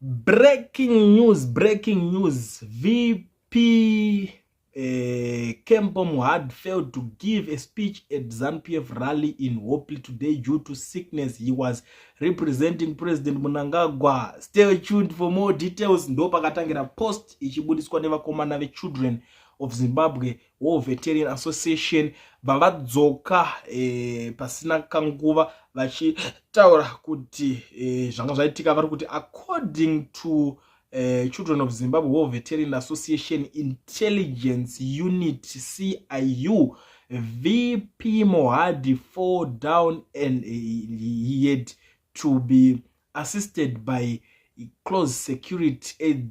Breaking news, breaking news. VP Kembo Mohadi failed to give a speech at ZANU-PF rally in Hopley today due to sickness. He was representing President Mnangagwa. Stay tuned for more details. Ndo pakatangira post ichibudiswa nevakomana veChildren of Zimbabwe War Veteran Association. Vavadzoka pasina kanguva vachitaura kuti zvanga zvaitika. Vari kuti, according to Children of Zimbabwe War Veteran Association Intelligence Unit, CIU, VP Mohadi fall down and he had to be assisted by close security aid.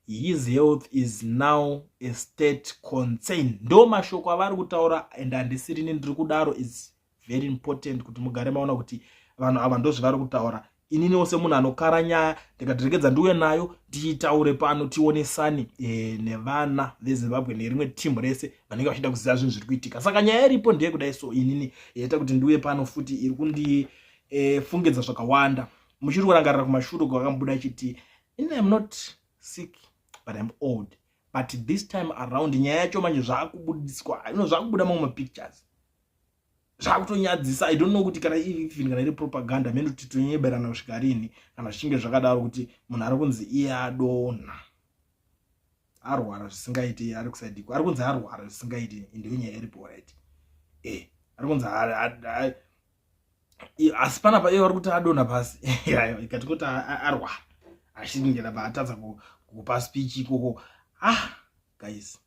His health is now a state concern. Ndo mashoko avari kutaura, and handisirini ndiri kudaro. Is very important kuti mugare maona kuti vanhu ava ndo zvavari kutaura. Ininiwo semunhu anokara nyaya, ndikatiregedza ndiuye nayo, tiitaure pano, tionesane nevana veZimbabwe nerimwe timu rese vanenge vachida kuziva zvinhu zviri kuitika. Saka nyaya iripo ndeyekudai. So inini yaita kuti ndiuye pano futi, iri kundifungidza zvakawanda. Muchiri kurangarira kumashure kwakambuda chiti, "Ini am not sick, but I'm old"? But this time around nyaya yacho manje zvaakubudiswa ino, zvaakubuda mamwe mapictures zvakutonyadzisa. I don't know kuti kana even kana iri propaganda mene kuti tonyeberana kusvika rini kana zvichinge zvakadaro, kuti munhu ari kunzi iye adonha, arwara zvisingaiti, ari kusaidikwa, ari kunzi arwara zvisingaiti. Ndiyo nyaya iripo, right? Ari kunzi, asi panapa iye vari kuti adonha pasi, ikati kuti arwara, achingera paatadza kupa speech ikoko. Ah guys,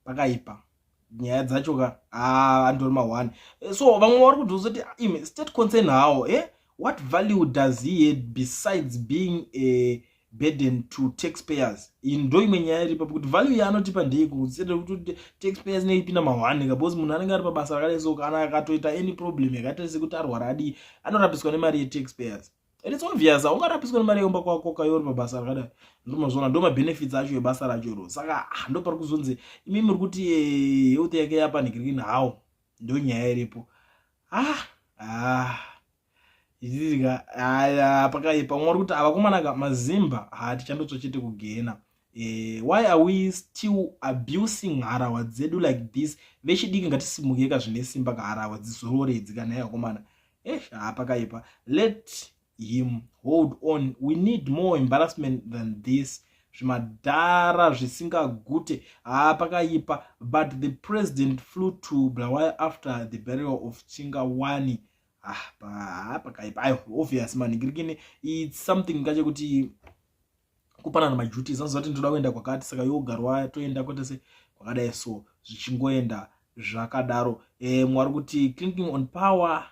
pakaipa nyaya dzacho ka. Andori ma1. So vamwe vari kudhuza kuti ime state concern how, eh? What value does he had besides being a burden to taxpayers? Iyi ndo imwe nyaya iripo, kuti value yaanotipa ndeyekuti taxpayers neipinda ma1 ka, because munhu anenge ari pabasa rakadai, so kana akatoita any problem yakaita sekuti arwara, adii, anorapiswa nemari yetaxpayers. And it's obvious, haungarapiswa nemari yeumba kwako kaiori pabasa rakadai. Ndomazvona, ndo mabenefits acho ebasa racho iro. Saka ndo pari kuzonzi imi muri kuti health yake yapanikirikini hawo. Ndo nyaya iripo. Ah, ichitika pakaipa. Mwari kuti avakomanaka mazimba hatichandotsva chete kugena. Why are we still abusing harahwa dzedu like this? Vechidiki ngatisimukeka zvine simba kaharahwa dzizororedzi kana yavakomana. Pakaipa. Let him hold on, we need more embarrassment than this. Zvimadhara zvisingagute. Haa, pakaipa. But the president flew to Bulawayo after the burial of Chingawani. Ah, pakaipa. Aiwa, obvious manhingirikini, it's something kachekuti kupanana maduties. Anoziva kuti ndoda kuenda kwakati, saka yogarwa toenda kwete se kwakadai, so zvichingoenda zvakadaro. Mwari kuti clinking on power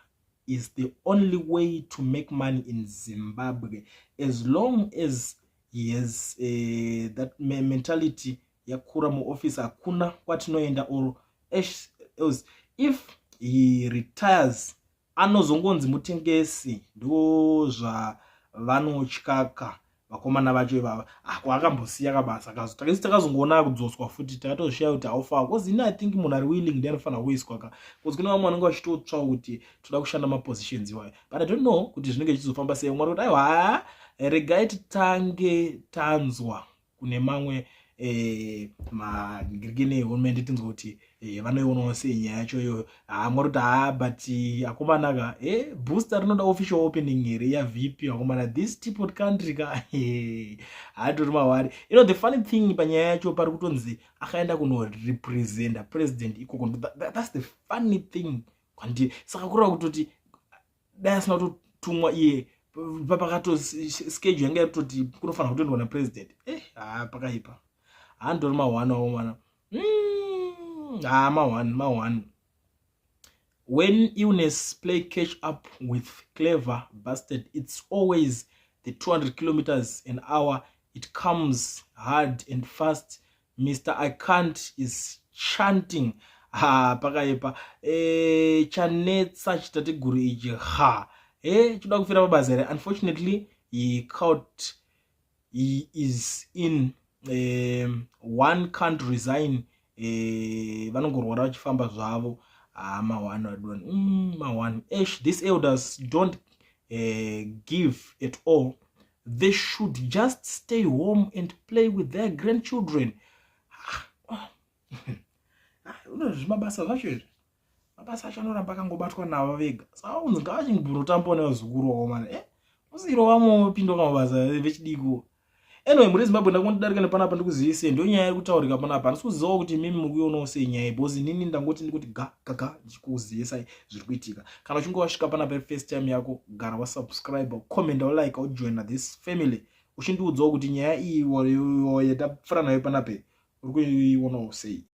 is the only way to make money in Zimbabwe. As long as he has that mentality yakura muoffice, hakuna kwatinoenda, or else if he retires anozongonzi mutengesi. Ndo zvavanotyaka vakomana vacho ivava. Ako akambosiya kabasa kazo, takasi takazongoona kudzoswa futi, takatozvishiya kuti haufa, because ini I think munhu ari willing ndi anofanira kuiswa ka, because kune vamwe vanenge vachitotsva kuti toda kushanda mapositions iwayo, but I don't know kuti zvinenge zvichizofamba sei. Mwari kuti aiwa, regai titange tanzwa kune mamwe magirikini ehurumende, tinzwa kuti vanoionawo sei nyaya yacho iyoyo. Ha, mwari kuti ha, but akomanaka, booster rinoda official opening here yaVP? Akomana, this teapot country ka, haatori mahwari. The funny thing panyaya yacho, pari kutonzi akaenda kunorepresenta president ikoko. That's the funny thing kwandiri. Saka kureva kutoti dai asina kutotumwa iye, papakato schedule yanga yakutoti kunofanira kutoendwa napresident. Ha, pakaipa. Handori ma1 awo mwana. Ha, ma1, ma1. When illness play catch up with clever bastard, it's always the 200 kilometers an hour. It comes hard and fast. Mr I can't is chanting. Ha, pakaipa. Chanetsa chitateguru ichi. Ha, choda kufira pabasa here? Unfortunately he caught, he is in one can't resign. Vanongorwara vachifamba zvavo. Ah, ma1 adoni, ma1. Ash, these elders don't give at all. They should just stay home and play with their grandchildren. Ah, ah, zvimabasa zvacho izvi, mabasa acho anoramba akangobatwa navo vega. Saka unzi ngavachimbonotambawo nevazukuru wavo mana, usiro vamwe vopinda pamabasa vechidiki. Anyway, muri Zimbabwe, ndakundidarika nepanapa, ndikuzivise ndo nyaya iri kutaurika panapa. Handisi kuzivawo kuti imimi muri kuionawo sei nyaya, because inini ndangoti ndikuti ga ga ga, ndichikuzivisai zviri kuitika. Kana uchinge wasvika panapa first time yako, gara wasubscribe, comment, ulike, ujoina this family, uchindiudzawo kuti nyaya iyi yatapfuura nayo panapa uri kuionawo sei.